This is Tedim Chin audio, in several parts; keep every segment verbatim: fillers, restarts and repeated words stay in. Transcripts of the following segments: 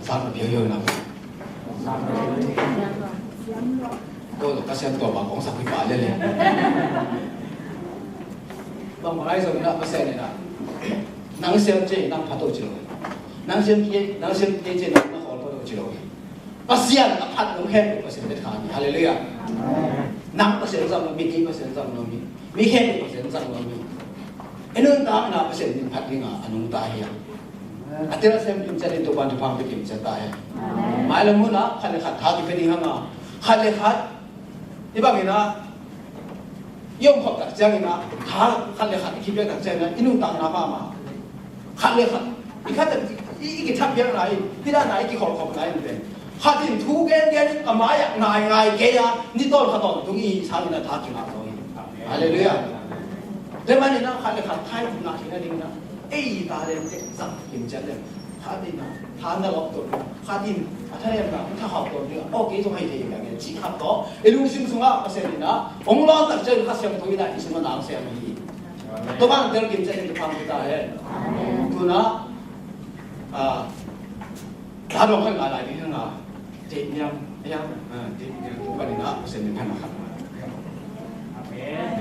Sang na piau hiau na. Ko lo ka siam tua bang kong sak hi pa le le. Bang bang ai zong na Pasian na. Nang siam ci nang phat to ci lo. Nang siam ci, nang siam ci nang na khol phat to ci lo. Pasian a phat nung khempeuh Pasian bek kha hi. Halleluiah. Nang Pasian zang lo mi, kei Pasian zang lo mi, mi khempeuh Pasian zang lo mi. I nuntakna Pasian min phat ding a, a nungta hi a. A tel sem kim chan in Topa'n thupha pia kim chan ta hi. Mailam hun ah khat le khat tha kipia ding hang a, khat le khat Hih bangin ah, i om khop tak ciangin ah, tha khat le khat i kipia tak ciangin ah, i nuntakna mahmah. Khat le khat, i khat i, i, i kithat piakna in, hih dan a i kikholh khopna in pen. Khat in thu gengen in a mai ah ngaingai kei a, ni tawn kha tawntung i sangin ah tha kingah zaw hi. Halleluiah. Tua manin ah khat le khat tha i tutna theihna dingin ah, ei talent teh zang kim ciat leng. Khat in ah, tha na lawh tawn ding. Khat in, a thanemna, a thakhauh tawn ding. Aw, kei zong hei thei hi ka ngen, cih khat tawh. I lungsim sungah Pasian in ah, hong lawn tak ciangin Kha Siangtho in ah, i sungah na hong sem hi. Tua bang tel kim ciat in Topa'n thupha pia ta hen. Tu-in ah, ah, tha dong khat ngai lai ding hang a. Tek niam, niam, ah, tek niam, tu panin ah, Pasian min phat na khat. Amen.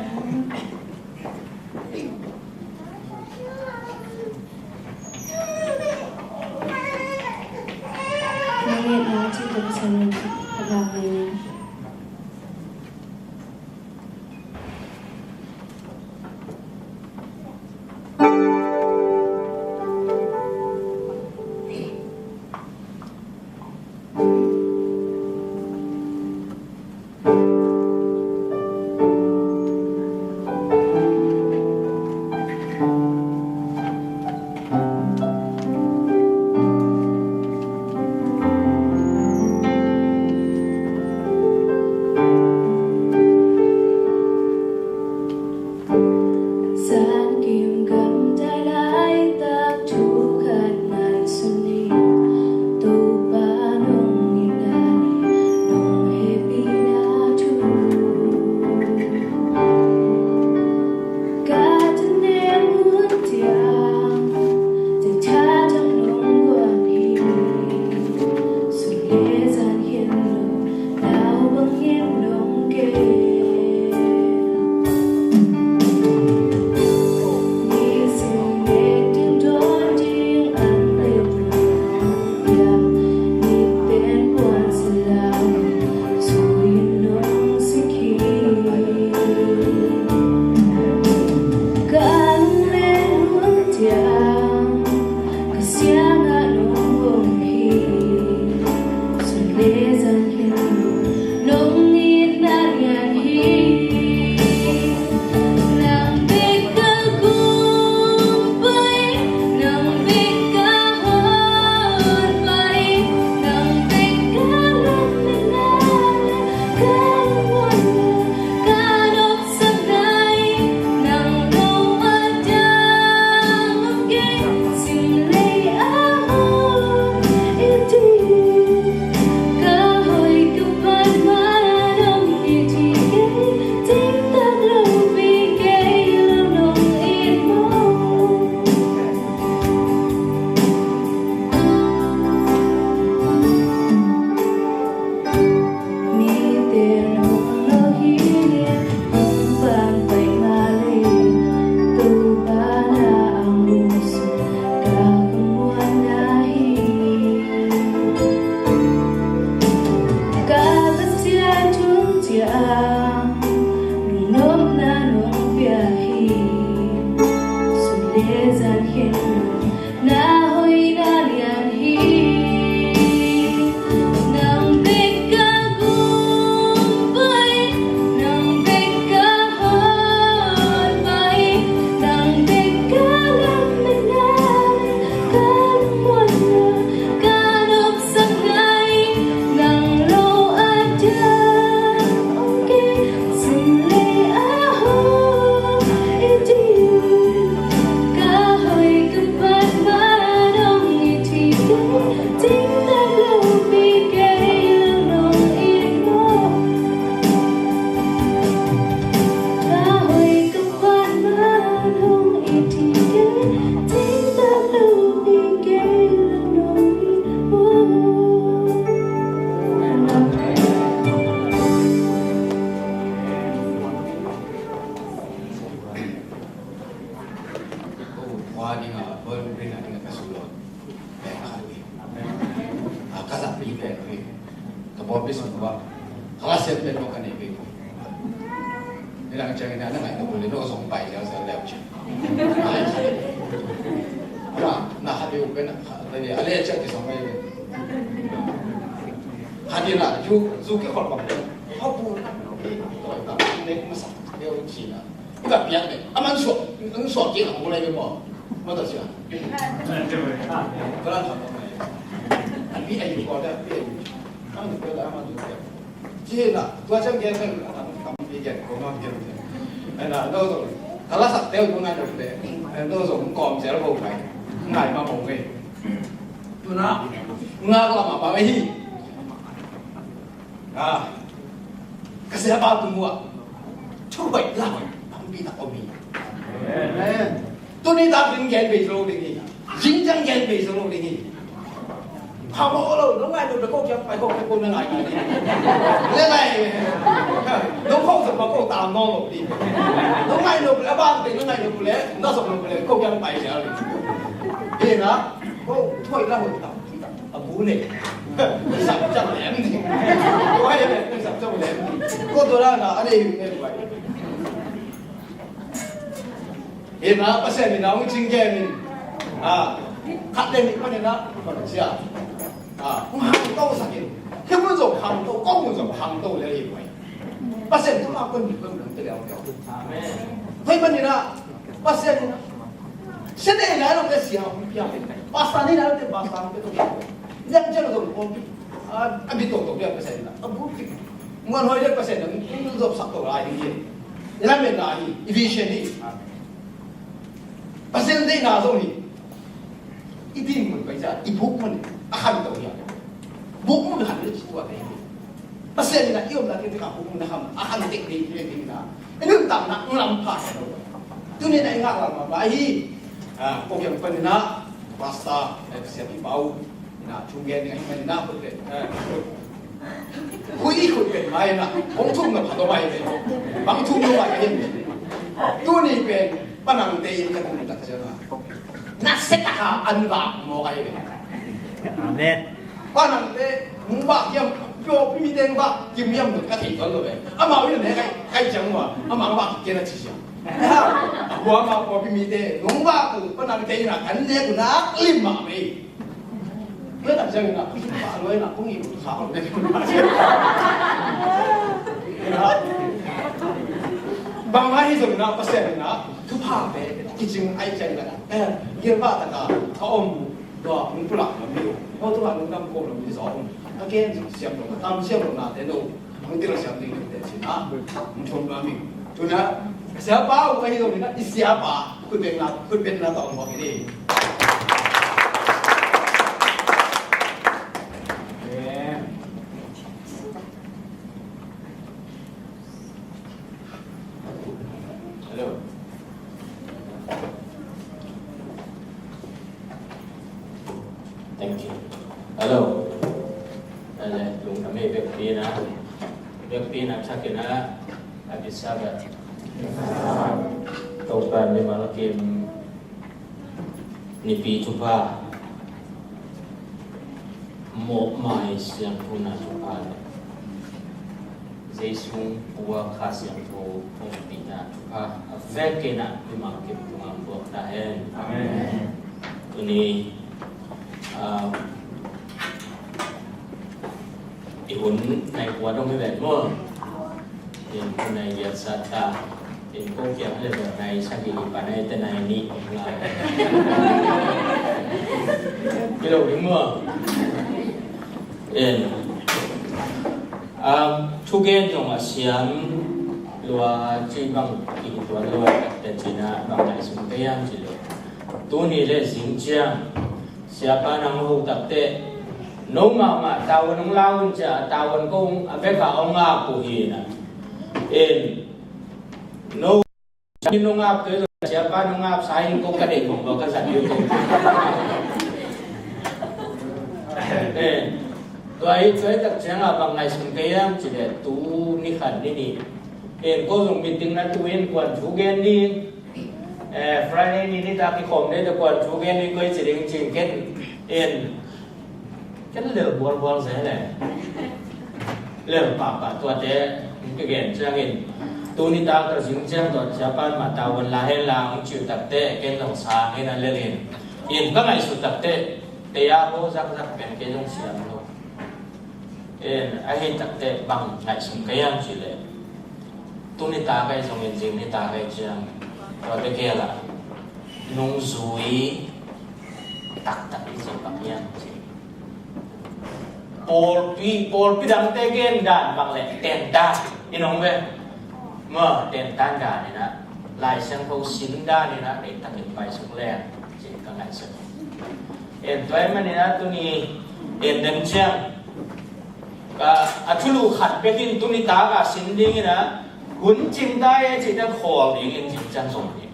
Zan khin na hoih na lian hi. Nang bek ka gum pai, nang bek ka hon pai, nang bek ka lam na ka muan na ka nop sak ngai, nang lo a dia ong kei, sun le a hong i ding. Ka hoih ka phat man hong it hi kei, ding tak lo pi kei, nong it maw. Ka hoih ka phat man hong it hi kei, ding tak lo pi kei, nong it maw. Ko khua ding a, ko ring a ding a ka sulawh. Pen khat hi. A, ka zat pi pen hi. Ka bawlpi sung khuah. Ka la siam pen ko ka nei pen ko. Ni dang ciang ina na ngai ka bul le no zong pai ziau ziau leu ciang. Ka na khat hi u pen a khat hi. A le ciang ki zong ngai pen. Khat hi na, zu, zu ki khol bang pen. Hau bu. Toi ta, ne masa. Leu ci na. Ka piak le, a man suak, an suak kik a kong lai maw. Maw ta sia. Ka lan khat kong lai. An pi a yu ko da, pi a yu. An pi la, a man yu piak. Ci na, tua ciang gen pen, an pi gen, ko ma gen. Ai na, no so. Ka la sak teu ko ngai no le. Ai no so, kong zel ko kai. Ngai ma kong ngai. Tu na, ngak la ma ba hi. Ah, ka siapa tung ua. Thu hoih la hoih, pangpi tak om hi. Amen. Tuni tak ding gen bei zo ding hi. Jing jang gen bei zo ding hi. Kha mo lo, nong ngai lo, ko kiang pai ko, ko ngai ngai. Le ngai. Nong ko sa ko ta no lo di. Nong ngai lo, le ba ding nong ngai lo le, na so lo le, ko kiang pai ya. Hi na, ko thu hoih la hoih tak. A bu nei. Sap cang lem ni. Wai ne, sap cang lem ni. Ko tua na, a nei ne wai. Hi na, Pasian in a hong cing gen in. A, khat le nih panin a, panin sia. A, hong hang to sak in. Hi mun zong hang to, ko mun zong hang to le hi wai. Pasian thupha ko ni ko mun te le. Amen. Hoi panin a, Pasian in a. Sia nei nai lo te sia hong pia. Pastor nei nai lo te pastor hong pia to. Liang cia lo to ko. A, a bit to to pia Pasian na. A bu ki. Muan hoi le Pasian na. Ning zop sak to lai hi. Ila men na hi. I vision hi. Pasian deihna zong hi. I dinmun pai cia. I buk mun. A khan to hi. Buk mun khan le ci tua te hi. Pasian in a i omna tengteng ah hong na kham a kham tek ding hi ding na. I nuntakna hong lam pha hi lo. Tuni in a i ngak lam mah mah hi. A, ko kiang panin a pastor, eh, siapi pau in a thu gen ding ahi manin a khut pen, eh, khut i khut pen mai na hong thum na pha to mai pen. Bang thum to mai pen. Tuni pen panangte in ka tung tak ciang a. Na se tak a an lak mawk ahi pen. Amen. Panangte, nung bak hiam, pawlpi mite nung bak kim hiam nung ka thei tuan lo ve. Amau in a ne kai, kai ciang ua, amau bak kik kei na ci siam. Hua ma pawlpi mite, nung bak uh, panangte in a kan nek uh nak lim mah mei. Tua tak ciang in a, bak lo in a, kong i uh kha lo ne. Bang mah hi zong in a, Pasian in a, thuphate, kicing ai ciang in a, eh, gilvah tak a, ka om. Tua hong pulak lam hi lo, tua tua hong dam ko lam hi zaw. A gen siam lo, a tam siam lo nate no. Hong til siam ding te cin a. Hong thum lam hi. Tuna, siapa uh ahi lo hi na, i siapa. Khut beng na, khut beng na tawh hong hi ni. Hello. Thank you. Hello. Hello. Lungdam ei, bekpi na. Bekpi na thakin a, happy Sabbath. Topa mimal kim Nipi thupha, mawhmai siangthona thupha le Jesu ua Kha Siangtho ompihna thupha a vekin ah mimal kim tungah buak Amen. Amen. Tuni, ah, i hun nai kua dong hi vet maw. In hun nai giat sa ta. In ko kiang le vet nai sagih, i pa nai te nai nih om lai. Kilo ding maw. In, um, thugen zong a siam lua ci bang kituan lua te cina bang nai sum te yam ci lo. Tuni le zing ciang siapa nang ho takte no mahmah tawan hong lau un cia, tawan ko a veka hong ngak uh hi na. In, no, nong ap te, siapa nong ap sa in ko ka dei kong ba ka zat yu ko. Eh, tua hi, tua hi tak ciang a bang ngai sum kei am ci le tu ni khan ni ni. Eh, ko zong meeting na tu in kuan thu gen ding. Eh, Friday ni ni ta kikhom dei ta kuan thu gen ding koi ci ding cing ken. Eh, Ken lel bualbual zel le. Lel pahpah tuate hong kigen ciangin. Tuni tak ka zing ciang tuat siapa mah tawan la hen la hong ciu takte ken zong sang in a lel in. In ka ngaihsut takte, te a ho zakzak pen ken zong siam lo. In a hi takte bang ngaihsun ka yam ci le. Tuni tak ka zong in zing ni tak ka ciang. Tuate ke la. Nungzui taktak i ci bang hiam ci. Pawlpi, pawlpi dangte gen dan bang le ten dan in hong ve. Ma ten dan dan in a Lai Siangtho sin dan in a deihtakin paisuk leng ci ka ngaihsun. En tua ahih manin a tuni en den ciang ka a thulu khat bekin tuni tak a sin dingin a hun cing ta e cih dan khawl dingin cing ciang zong ding.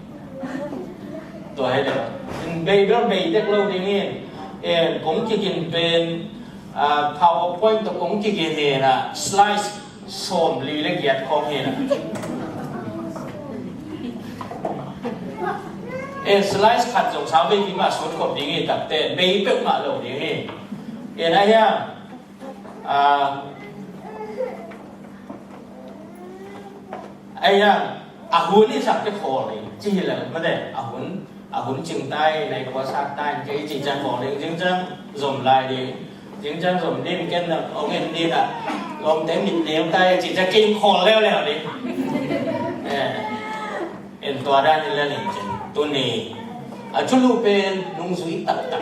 Tua hi le in bei bel bei dek lo dingin, eh, kong kikin pen, ah, PowerPoint tawh kong kikin in a slides sawm li le giat khawng hi na. Eh, slides khat zong sau bei ki mah sut khop ding hi takte, bei peuh mah lo ding hi. Eh, na hiam, ah, ai hiam, a hun i sak te khawl hi, ci hi le, mate, a hun, a hun cing tai, nai khua sak tai, kei ci ciang khawl ding, zing ciang zom lai ding, zing ciang zom ding, ken na, ong en ding a, lawmte mit neu tai, ci ciang kin khawl leuleu ding. Eh, en tua dan in le ning cin, tuni, a thulu pen, nungzui taktak.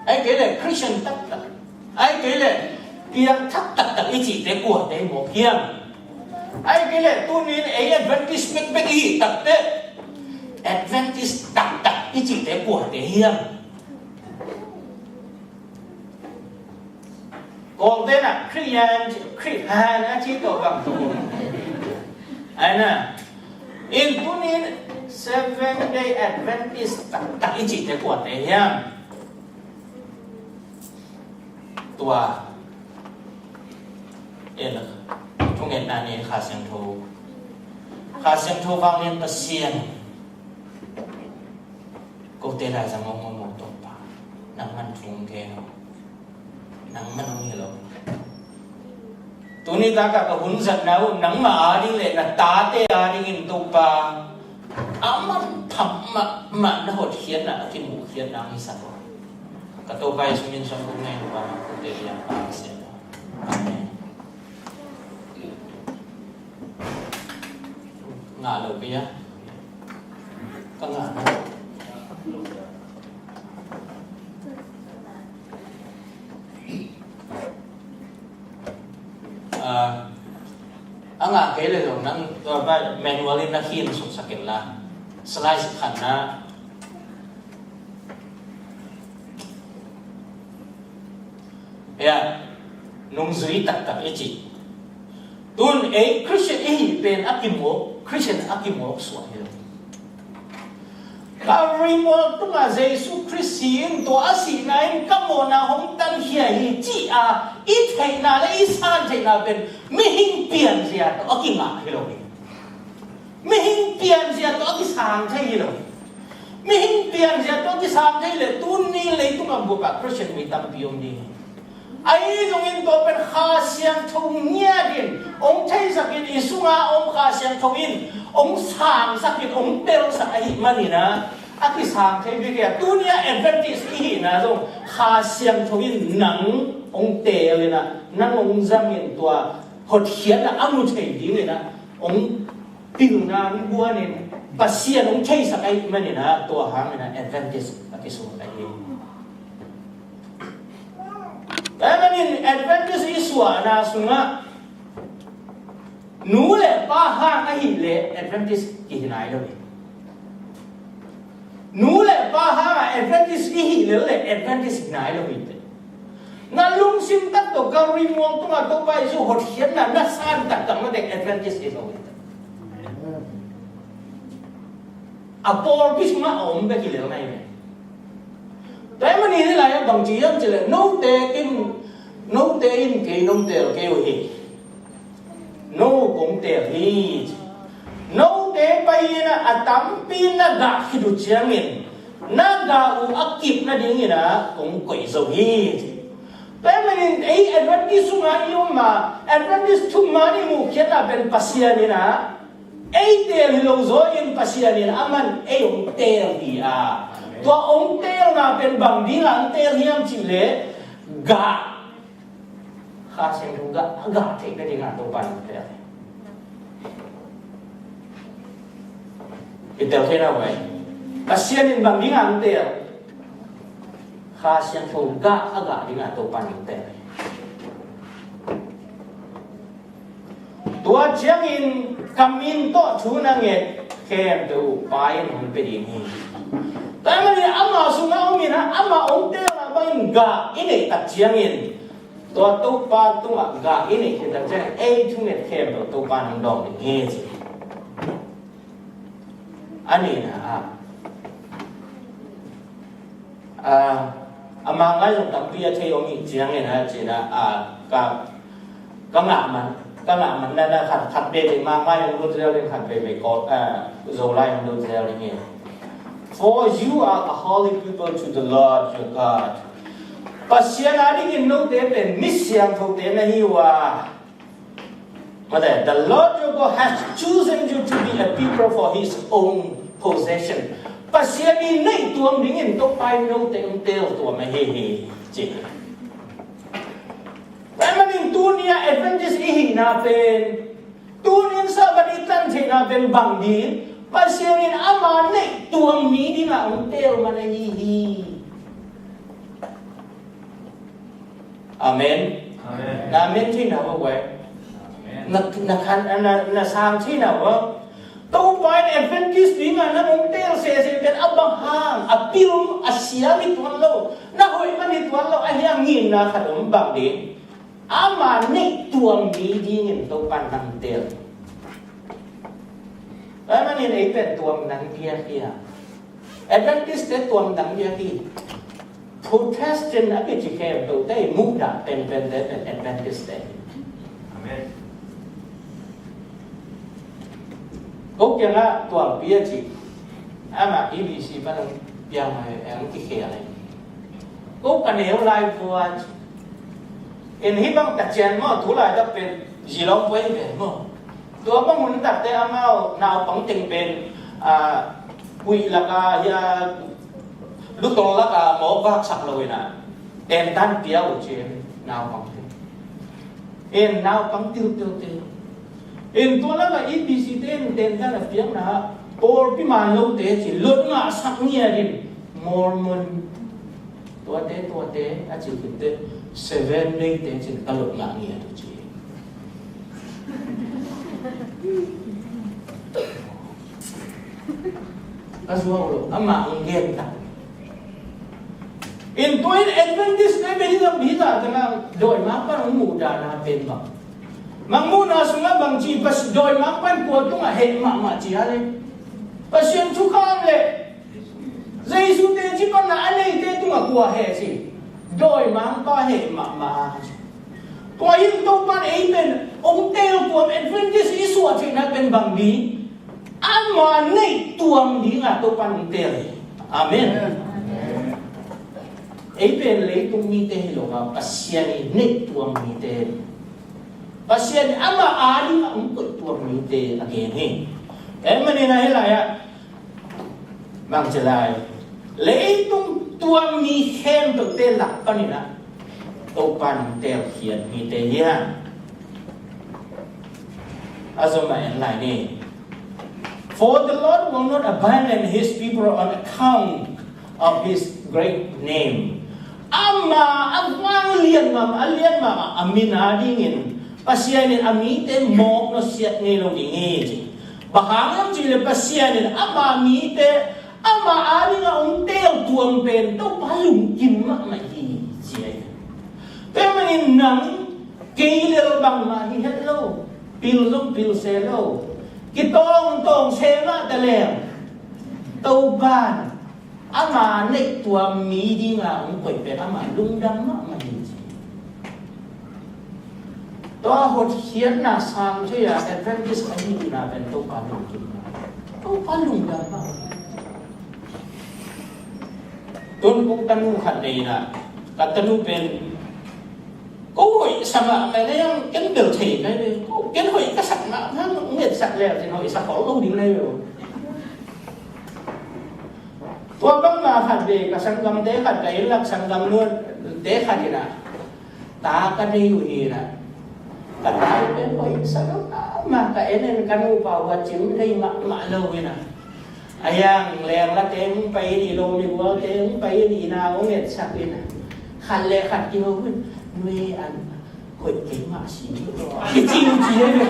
Ai kei le Christian taktak. Ai kei le piangthak taktak i cihte kuate mawk hiam? Ai kei le tunin ei Adventist bekbek i hih takte Adventist taktak i cihte kuate hiam? Kawlte'n ah Khristian, Khristian a ci tawh bang tawh. Ai na. In tunin Seventh Day Adventist taktak i cihte kuate hiam? Tua. Eh, thungetna ni Kha Siangtho. Kha Siangtho vanglian Pasian. Kote laizang hong om aw Topa. Nangman thu hong gen aw. Nangman hong hilh aw. Tuni takah ka hun zatna uh nangmah ading le na tate adingin Topa. A manpha mahmah na hotkhiatna, a kimuhkhiatna hong hisak aw. Ka Topa Jesuh min suang kong ngen uh a, kote biang pa Pasian aw. Amen. Ngah lo pia. Ka ngah lo. Ah, a ngah kei le zong nang tua pa manual in na khin suksak kei la. Slice khat na. Ya, nungzui taktak i ci. Tun ei Christian i hih pen a kimawk, Christian a kimawk suak hi lo. Calvary mual tungah Jesu Khrist si in tua a sihna in ka mawhna hong tankhia hi ci a i theihna le i san theihna pen mihing pianzia tawh a kingah hi lo hi. Mihing pianzia tawh a kisang thei hi lo. Mihing pianzia tawh a kisang thei le tuni leitungah bup ah Christian mi tampi om ding hi. Ahi zongin tua pen Kha Siangtho ngiatin hong theisakin, i sunga om Kha Siangtho in hong sangsakin hong telsak ahih manin ah, a kisang thei bek hi a. Tuni-a Adventist i hihna zong Kha Siangtho in nang hong telin ah, nang hong zangin tua hotkhiatna a mu thei dingin ah hong pilna hong guanin Pasian hong theisak ahih manin ah, tua hangin ah Adventist a kisut ahi. Tua ahih manin Adventist i suahna sungah nu le pa hang ahih leh Adventist kihi nai lo hi. Nu le pa hangah Adventist i hih lel leh Adventist hi nai lo hi teh. Na lungsim tak tawh Calvary muang tungah Topa Jesu hotkhiatna na san taktak na dek Adventist hi lo hi teh. A pawlpi sungah a om bek hi lel nai ve. Tua ahih manin hih lai-ah bangci hiam cih leh, note in, note in kei nong tel kei uh hi. No kong tel hi. Note pai-in ah a tampi na gah khit uh ciangin, na gah uh a kip nadingin ah kong koih zo hi. Tua ahih manin ei Adventist sungah i om a, Adventist thuman i muhkhiatna pen Pasian in ah ei teel hi lo zaw in Pasian in aman ei hong teel hi a. Tua hong teelna pen bang dingah hong teel hiam cih leh gah, Kha Siangtho gah, a gah theih nadingah Topa in hong teel hi. I tel thei na uh ei? Pasian in bang dingah hong teel? Kha Siangtho gah, a gah dingah Topa in hong teel hi. Tua ciangin ka min tawh thu na nget khempeuh Pa in hong pia ding hi. Tua ahih manin amah sungah om in ah, amah hong teelna bangin gah i neih tak ciangin, tua Topa tungah gah i neih khit tak ciangin ei thunget khempeuh Topa in hong dawng ding hi ci. A nihna ah, a, a Manglai zong tampi a thei om ih ciangin a cih na, a, ka, ka ngah man, ka ngah man na, na khat, khat veve Manglai hong lut zel ding, khat veve Kawl, a, Zolai hong lut zel ding hi. For you are a holy people to the Lord your God. Pasian a dingin note pen mi siangthote na hi uh a. Mate, the Lord your God has chosen you to be a people for his own possession. Pasian in neih tuam dingin Topa in note hong teel tuam ahi hi, ci. Tua ahih manin tuni-a Adventist i hihna pen, tuni-in Sabbath i tan theihna pen bang ding? Pasian in ama neih tuam mi dingah hong teel man ahi hi. Amen. Amen. Na amen thei na uh ei? Amen. Na, na khan, na, na sang thei na uh ei? Topa in Adventist dingah na hong teel sese pen a bang hang, a pil, a siam hi tuan lo, na hoih man hi tuan lo, ahi hang ngimna khat om, bang ding? Ama neih tuam mi dingin Topa in nang teel. Tua ahih manin ei pen tuam nang diak hi a. Adventist te tuam dang diak hi. Protestant a kici khempeuh te i muhdah penpen te pen Adventist te hi. Amen. Ko kiangah tuampi a ci. Amah E B C pan hong piang mah hi, hong kikhel hi. Ko ka neu lai vua ci. In hih bang ka cian maw, tu laitak pen Geelong pua hi pen maw. Tua bang hun takte amau naupang teng pen, a, kuih laka, hia, lutol laka mawk vaksak lo in a, tentan pia uh ci in naupang te. In naupang tiltil te. In tua laka E B C te in tentan a piakna, pawlpi man lote ci, lot ngahsak ngiat in, Mormon. Tuate, tuate, a ci khit teh, Seven Day te cin ka lot ngah ngiat uh ci. Ka zuau lo, amah hong gen tak. In tua in Adventist te bel hi zah, hi zah tengah dawimangpa'n hong muhdahna pen bang. Mangmuhna sungah bang ci, Pas-, dawimangpa'n kua tungah heh mahmah ci a leh. Pasian thukham leh Jesu teci panna a neite tungah kua heh ci? Dawimangpa heh mahmah. Tua hi in Topa'n ei pen hong teel tuam, Adventist i suah theihna pen bang ding? Ama neih tuam dingah Topa'n hong teel hi. Amen. Ei pen leitung mite hi lo a, Pasian i neih tuam mite, Pasian i ama ading a hong koih tuam mite a gen hi. Tua ahih manin a hih lai-ah bang ci lai, leitung tuam mi khempeuhte lak panin ah Topa in hong teelkhiat mite hi a, a zom a en lai ni. For the Lord will not abandon his people on account of his great name. Ama a vanglian mah, a lian mah a min a dingin Pasian in a mite mawk nusiat ngei lo ding hi ci. Bang hang hiam cih leh Pasian in ama mite ama ading a hong teel tuam pen Topa lungkim mahmah hi ci hi. Tua ahih manin nang kei lel bangmah hi het lo, pil zong pil se lo, kitawngtawng se mah ta leng, Topa in ama neih tuam mi ding a hong koih pen ama lungdam mahmah hi ci. Tua hotkhiatna sang thei a Adventist a hihna pen Topa lungdam, Topa lungdam mahmah. Tun kong tanu khat nei in ah, ka tanu pen ko hoih sa mahmah in ah, ken bel thei ka hi ve. Ko ken hoih ka sak mahmah, hong etsak leu cin hoih sa khol lo ding na hi ve. Tua bangmah khat ve, ka sanggamte khat, ka inn lak sanggam nuante khat in ah, ta ka nei uh hi in ah, ka ta uh pen hoih sa lo mahmah, ka en en ka nupa uh a cim thei mahmah lo in ah, a yang leng la teng pai in, i lawm i gual teng pai in, i na hong etsak in ah, khat le khat kiho in, nui an hoih kei mah si, kici uh ci hi ve.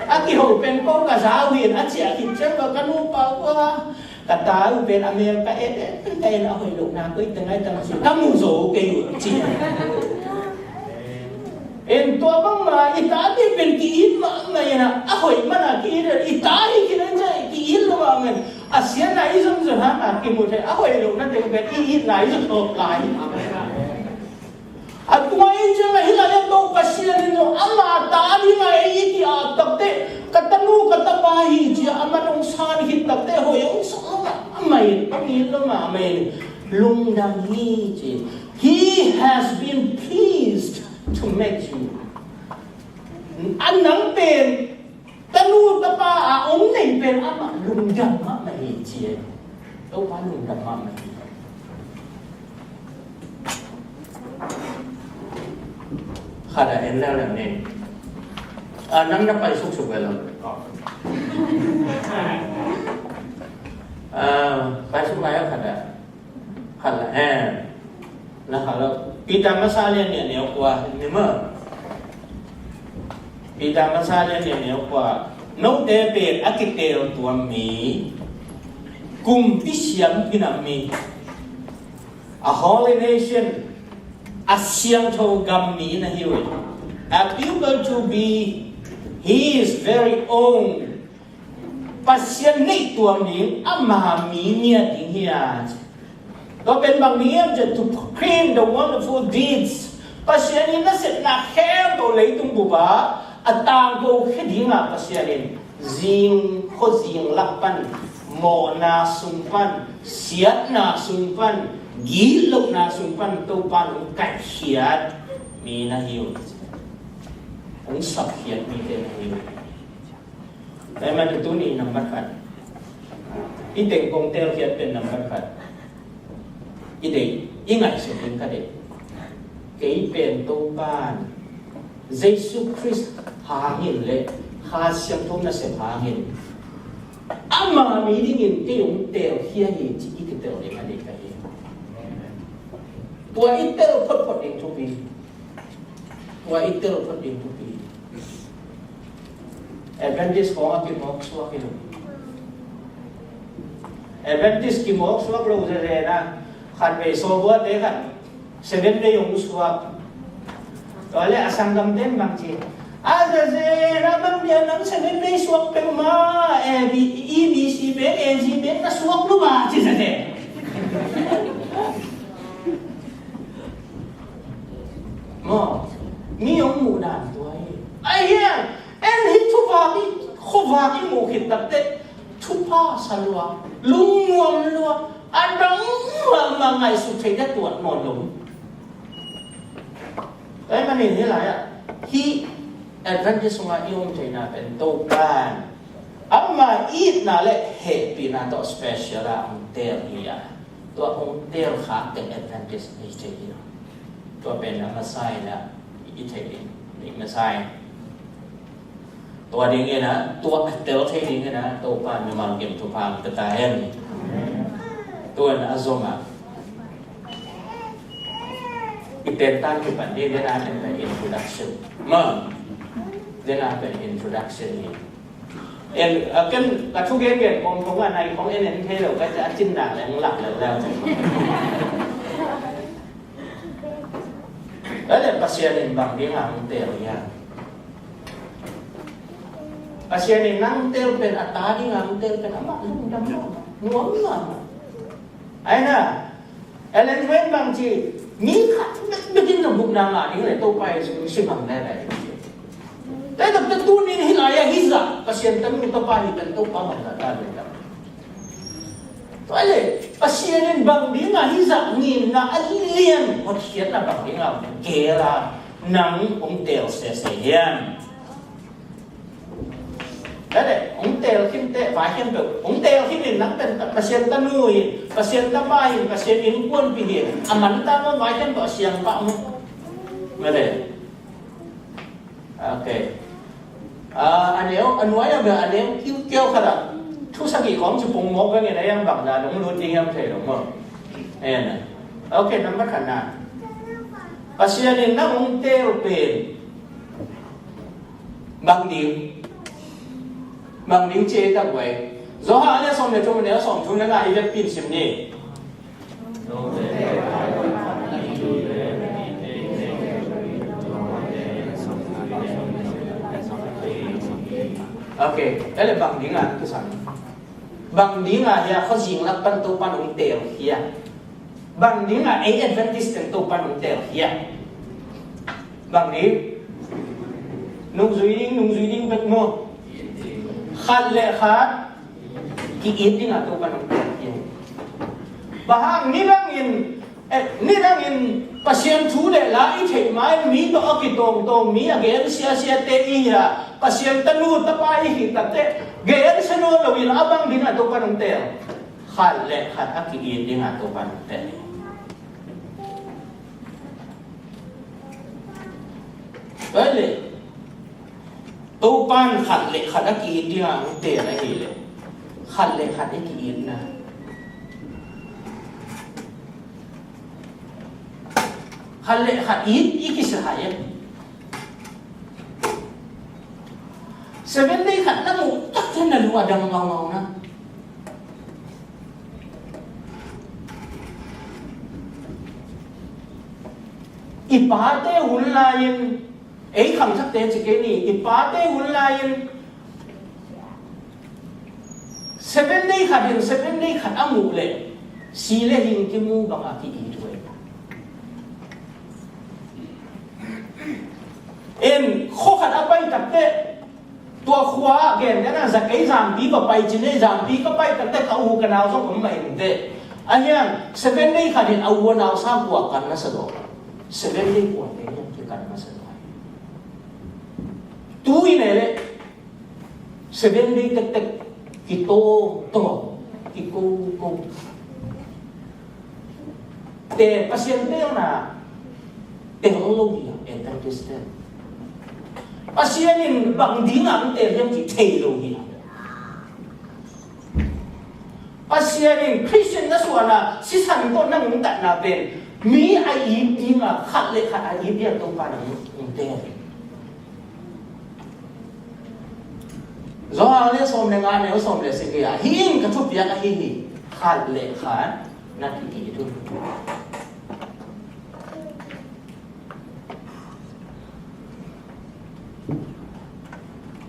A kiho pen ko ka za uh hi in, a ciah khit ciang ka nupa uh a, ka ta uh pen a mel ka et et pen ka en, a hoih lohna koi teng ai tang ci, ka mu zo kei uh ci. En tua bangmah i tate pen ki-it mahmah in ah, a hoih man a ki-it, i ta hi khin in ah ki-it lo mahmah in, a siatna i zon zon hang a kimu thei, a hoih lohna teng pen i itna i zon thawk lai hi. A tua ahih ciangin hih lai-ah tawh Pasian in zong ama ta ding a ei i ki-ap takteh, ka tanu ka tapa hi ci-a aman hong san khit takteh hoih hong sa lo mah, amah in hong it lo mah, amah in lungdam hi ci. He has been pleased to make you. A nang pen tanu tapa a om nei pen amah lungdam mahmah hi ci e. Topa lungdam mahmah hi. Khat a en leuleu ni. A, nang na pai suksuk ve lo. A, pai suk lai a khat a. Khat la, eh, na khat la. Peter masa lian nih a neu kua, ni maw. Peter masa lian nih a neu kua. Note pen a kiteel tuam mi, kumpi siampi nam mi, a holy nation, a siangtho gam mi na hi uh hi. A people to be his very own. Pasian neih tuam ding, ama mi ngiat ding hi a. Tua pen bang ding hiam cih leh, to proclaim the wonderful deeds. Pasian in nasepna khempeuh leitung bup ah a tangko khia ding a, Pasian in zing, khuazing lak pan, mawhna sung pan, siatna sung pan, gitlohna sung pan Topa in hong kaihkhiat mi na hi uh. Hong sapkhiat mite na hi uh. Tua ahih manin tuni nambat khat, i teng kong teelkhiat pen nambat khat, i deih, i ngaihsut ding ka deih. Kei pen Topa in Jesu Khrist hangin le Kha Siangtho nasep hangin ama mi dingin kei hong teelkhia hi ci i kitel ding a deih ka hi. Tua i tel photphot ding thupi. Tua i tel phot ding thupi. Adventist khawng a kimawk suak hi lo. Adventist kimawk suak lo zezen a, khatvei sawbuate khat Seventh Day hong suak. Tua leh a sanggamte in bang ci, a zezen a bang dia nang Seventh Day suak peuhmah, A B, E B C bek, A G bek na suak lo mah ci zezen. Maw, mi hong muh dan tua hi. Ahi hiang, en hih thupha hi, khuavak i muh khit takteh thupha sa lua, lungnuam lua, A dang mahmah ngaihsut theih na tuat nawn lo. Tua ahih manin hih lai-ah hih Adventist sungah i om theihna pen Topa'n ama itna le hehpihna tawh special a hong teel hi a, tua hong teel khak teng Adventist hi thei hi. Tua pen a masa in a i theih ding, i masa in. Tua dingin a, tua a tel thei dingin a, Topa mimal kim thupha hong pia ta hen. Tua in a zom a, i pen tan kipan ding, den a pen pen introduction. Ma, den a pen introduction hi. En, a ken, ka thu gen gen kong kong a nai kong en en thei lo, ka ca cin dak leng lak lo lo. Tua leh Pasian in bang ding a hong teel hiam? Pasian in nang teel pen, a ta ding a hong teel pen, amah lungdam lo, nuam lo. Ai na, Ellen White bang ci, mi khat bek bek in na gupna ngah ding leh Topa Jesu in si bang leh leh. Tua hi tak teh tuni in hih lai-ah hih zah Pasian tanu tapa hi pen Topa bang zah ta leh ta. Tua leh, Pasian in bang ding a hih zah ngimna a lian hotkhiatna bang ding a geel a nang hong teel sese hiam? Tua leh, hong teel khin teh, vai khin peuh, hong teel khin in nang pen Pasian tanu hi, Pasian tapa hi, Pasian innkuanpih hi, a man ta maw, vai khin peuh, a siang pah maw. Tua leh. Ok. Ah, a neu, a nuai a bia a neu kiukiau khat ah thu sagih khawng ci pong mawk bangin a hiam bang dan hong lut ding hiam thei lo maw. En. Ok, number khatna. Pasian in nang hong teel pen bang ding, bang ding ci ei tak uai. Johan a lian sawm le thum, a neu sawmthum le nga i vekpi in sim ni. Ok, tua leh bang ding a na kisam? Bang ding a hia khuazing lak pan Topa'n hong teel hia? Bang ding a ei Adventist teng Topa'n hong teel hia? Bang ding? Nungzui ding, nungzui ding bek maw. Khat le khat ki-it ding a Topa'n hong teel hia? Bang hang nidangin, eh, nidangin Pasian thu le la i theih ma-in mi tawh a kitawngtawng mi a gen siasiate i hi a, Pasian tanu tapa i hi tak teh gen sia nawn lo in a bang ding a Topa'n hong teel? Khat le khat a ki-it ding a Topa'n hong teel. Tua leh, Topa'n khat le khat a ki-it ding a hong teel ahih leh khat le khat i ki-itna, khat le khat it i kisa hai e. Seven Day khat na muh tak ciang na lung a dang ngaungau na. I pate hun lai-in, ei khangthakte ci kei ni, i pate hun lai-in Seven Day khat in Seven Day khat a muh leh si le hing kimu bang a ki-it uh e. En, khua khat a pai tak teh, tua khua ah gen dena za kei Zampi va pai ci ni, Zampi ka pai tak teh ka u ka nau zong om mah in teh. A hiang, Seven Day khat in a u a nau sang kua kan na sa daw? Seven Day kuate hiang kikan na sa daw? Tu-in e leh, Seven Day tektek kitawngtawng, kikoko. Te Pasian teelna teel lo hi a, Adventist te. Pasian in bang ding a hong teel hiam cih thei lo hi a. Pasian in Christian na suahna sisan tawh na nungtatna pen mi a it ding a, khat le khat a it ding a Topa na hong teel. Johan a lian sawm le nga, a neu sawm le sagih ah, hih in ka thupiak ahi hi, khat le khat na ki-it un.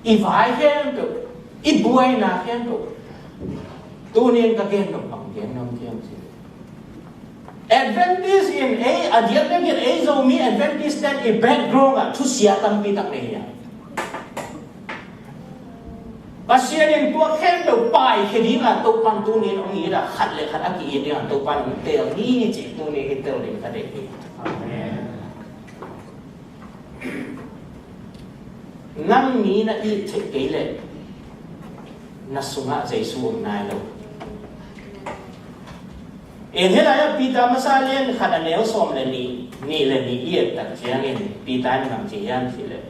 I vai khempeuh, i buaina khempeuh, tuni in ka gen nop bang gen nuam hiam cih leh, Adventist in ei, a diakdiak in ei Zomi Adventist ten i background ah thusia tampi tak nei hi a. Pasian in tua khempeuh paikhia ding a Topa'n tuni in hong it a, khat le khat a ki-it ding a Topa'n hong teel hi cih tuni in tel ding ka deih hi. Amen. Nang mi na it theih kei leh na sungah Jesu om nai lo. In hih lai-ah Peter masa lian khat a neu sawm le nih, nih le nih i et tak ciangin Peter in bang ci hiam cih leh,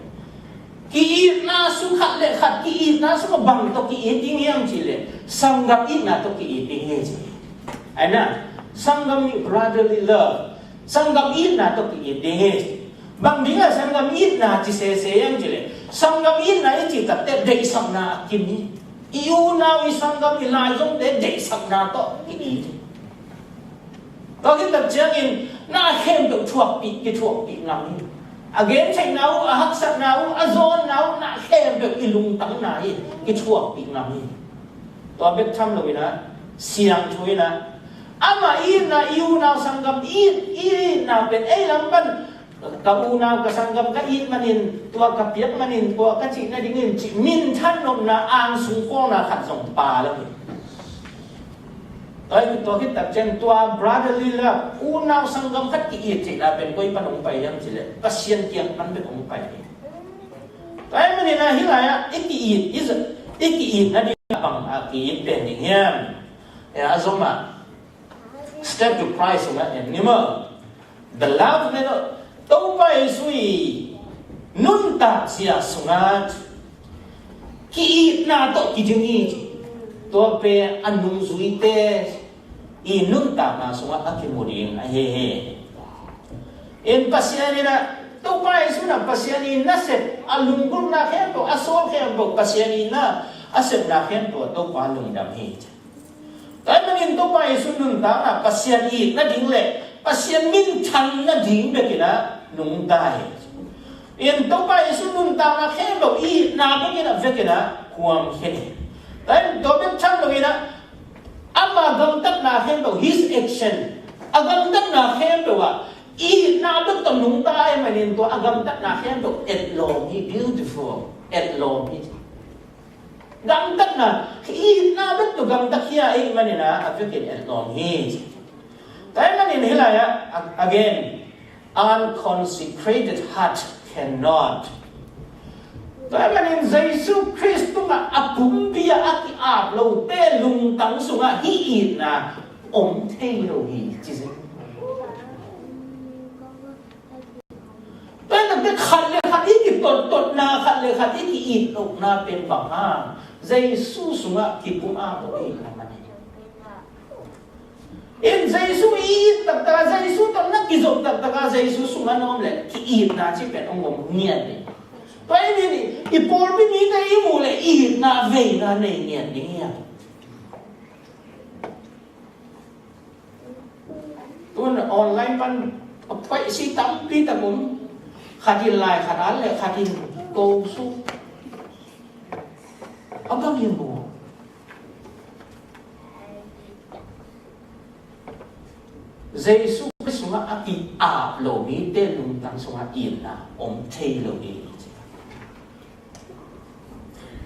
ki-itna sung khat le khat, ki-itna sungah bang tawh ki-it ding hiam cih leh, sanggam itna tawh ki-it ding hi ci. Ahi na, sanggam, brotherly love, sanggam itna tawh ki-it ding hi. Bang ding a sanggam itna ci sese hiam cih leh, sanggam itna i cih takteh deihsakna a kim hi. I unau, i sanggam, i laizomte deihsakna tawh ki-it hi. Tua khit tak ciangin na khempeuh thuakpih, kithuakpih ngam hi. A gentheihna uh, a haksatna uh, a zawnna uh, na khempeuh i lungtangna hi, kithuakpih ngam hi. Tua bek tham lo in ah, siangtho in ah, amah itna, i unau sanggam it, itna pen ei lam pan, ka unau ka sanggam ka it manin, tua ka piak manin, tua ka cih nadingin cih minthan nopna, angsung khawlna khat zong pha lo hi. Tua khit tak ciang tua brotherly love, unau sanggam khat ki-it theihna pen koi pan hong pai hiam cih leh, Pasian kiang pan bek hong pai hi. Tua ahih manin ah hih lai-ah i ki-it, i, i ki-it nading a bang a ki-it pen ding hiam? A zom ah, Step to Christ sungah en ni maw. The love, Topa Jesu i nuntakzia sungah ki-itna tawh kiding hi. Tua pen a nungzuite i nuntakna sungah a kimu ding ahi hi. In Pasian in ah, Topa Jesu in ah Pasian i nasep, a lunggulhna khempeuh, a sawl khempeuh, Pasian i na, a sepna khempeuh ah Topa lungdam hi. Tua ahih manin Topa Jesu nuntakna Pasian it nading le Pasian minthan nading bekin ah nungta hi. In Topa Jesu nuntakna khempeuh itna bekin ah, vekin ah kuam khin hi. Tua ahih manin tua bek tham lo in ah, ama gamtatna khempeuh, his action, a gamtatna khempeuh ah itna bek tawh nungta ahih manin tua a gamtatna khempeuh etlawm hi, beautiful, etlawm hi. Gamtatna, itna bek tawh gamta khia ahih manin ah, a vekin etlawm hi. Tua ahih manin hih lai-ah, a-, again, unconsecrated heart cannot. Tua ahih manin Jesu Khrist tungah a pumpi ah a ki-ap lote lungtang sungah hih itna om thei lo hi, ci zen. Tua ahih manin khat le khat i kitottotna, khat le khat i ki-it lohna pen bang hang? Jesu sungah kipum ap lo ahih manin. In Jesu i it taktak a, Jesu tawh na kizop taktak a, Jesu sungah na om leh ki-itna cih pen hong om ngiat ding. Tua ahih manin i pawlpi mite i muh leh itna veina nei ngiat ding hi a. Tun online pan a phuaisi tampi tak om. Khat in lai khat at leh khat in ko suk. A bang hi maw? Jesu Khrist sungah a ki-ap lo mite lungtang sungah itna om thei lo hi.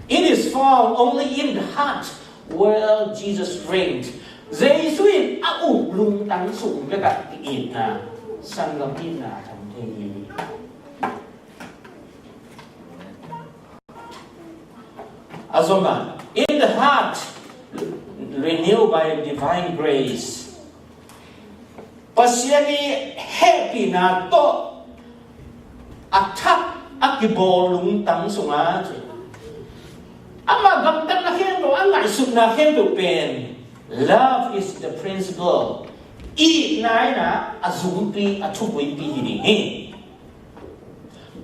It is found only in the heart where Jesus reigned. Jesu in a up lungtang sung bek ah itna, sanggam itna a om thei hi. A zom ah, in the heart renewed by divine grace. Pasian i hehpihna tawh a thak a kibawl lungtang sungah, ama gamtatna khempeuh, a ngaihsutna khempeuh pen, love is the principle. Itna in ah a zumpi, a thupuipi hi ding hi.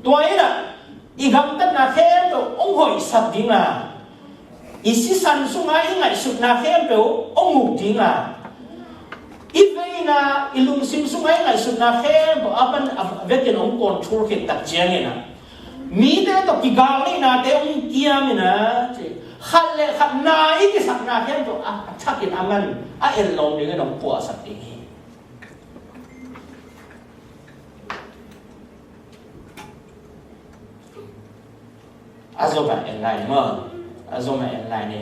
Tua in ah i gamtatna khempeuh hong hoihsak ding a, i sisan sungah i ngaihsutna khempeuh hong uk ding a, i veina, i lungsim sungah i ngaihsutna khempeuh a man a vekin hong control khit tak ciangin ah, mite tawh kigal neihnate hong kiam in ah, khat le khat na i kisakna khempeuh a, a thakin a man a etlawm dingin hong puahsak ding hi. A zom ah en lai maw. A zom a en lai ni.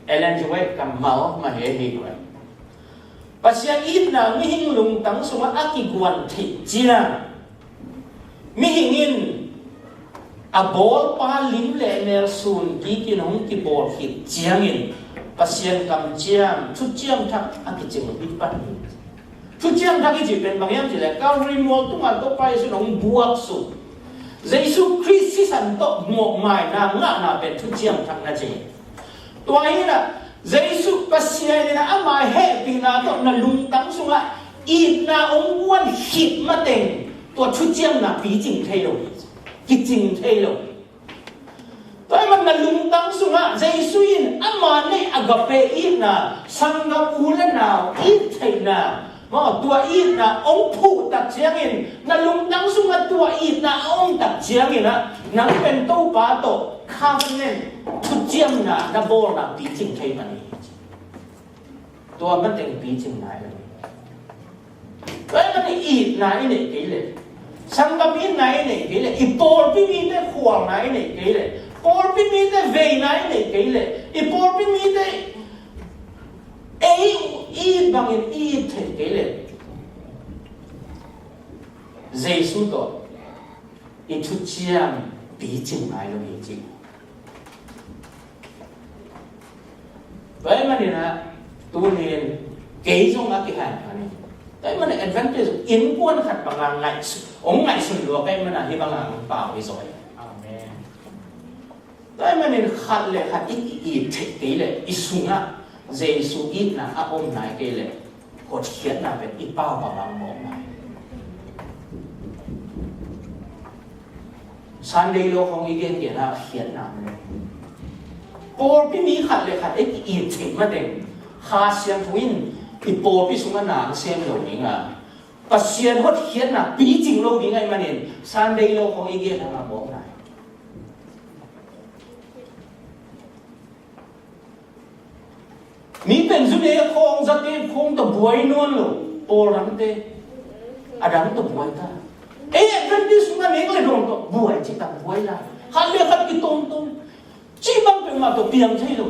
Ellen G. White kammal mah hi hi. Pasian itna mihing lungtang sungah a kiguan theih ciang, mihing in a bawlpa lim le mel sun kikin hong kibawl khit ciangin Pasian kamciam, thuciam thak a kicing hi pan hi. Thuciam thak i cih pen bang hiam cih leh Calvary mual tungah Topa Jesuh in hong buak suk, Jesuh Khrist sisan tawh mawhmaina ngahna pen thuciam thak na ci hi. Tua hi-in ah Jesuh Pasian in ah ama hehpihna tawh na lungtang sungah itna hong guan khit mateng tua thuciamna picing thei lo hi. Kicing thei lo hi. Tua ahih manin na lungtang sungah Jesuh in ama neih agape itna, sanggam u le nau it theihna, maw, tua itna hong phuh tak ciangin, na lungtang sungah tua itna a om tak ciangin ah, nang pen Topa tawh covenant thuciamna na bawlna picing thei mah hi. Tua mateng picing nai lo hi. Tua ahih manin itna i neih kei leh, sanggam itna i neih kei leh, i pawlpi mite khualna i neih kei leh, pawlpi mite veina i neih kei leh, i pawlpi mite ei it bangin i it theih kei leh, Jesuh tawh i thuciam picing nai lo hi ci. Tua ahih manin ah, tuni-in kei zong a kihanthawn hi. Tua ahih manin advantage, innkuan khat banga ngaihsun, hong ngaihsun lua ka hih manin ah hih banga hong pau hi zaw hi. Amen. Tua ahih manin khat le khat i ki-it theih kei leh, i sungah Jesuh itna a om nai kei leh, hotkhiatna pen i pau bang a om mawk nai. Sunday law khawng i gengen a khiatna om lo. Pawlpi mi khat le khat i ki-it theih mateng, Kha Siangtho in i pawlpi sungah na sem lo ding a, Pasian hotkhiatna picing lo ding ahih manin Sunday law khawng i gen a mawk nai. Mi pen zu ne khawng, za te khawng tawh buai nawn lo, Paul dangte, a dang tawh buai ta. Ei Adventist sungah nek le dawng tawh buai ci tak buai la. Khat le khat kitomtom. Cih bang peuhmah tawh piang thei lo.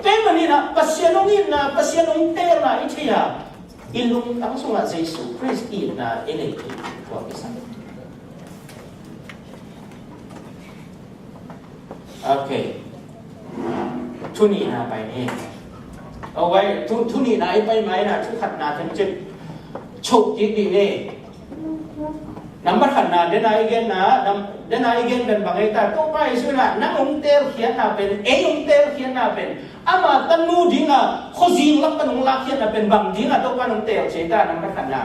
Tua ahih manin ah Pasian hong itna, Pasian hong teelna i thei a, i lungtang sungah Jesuh Khrist itna i neih theih tua kisam. Ok. Thu nihna pai ni. Aw, wai, thu, thu nihna i pai mai na, thu khatna themcik choh kik dih ni. Nambat khatna, dena i genna, nam-, dena i gen pen bang ei ta, Topa Jesuh in ah nang hong teelkhiatna pen, ei hong teelkhiatna pen, ama tanu dinga khuazing lak pan hong lakkhiatna pen bang dinga Topa in hong teelkhia ta, nambat khatna.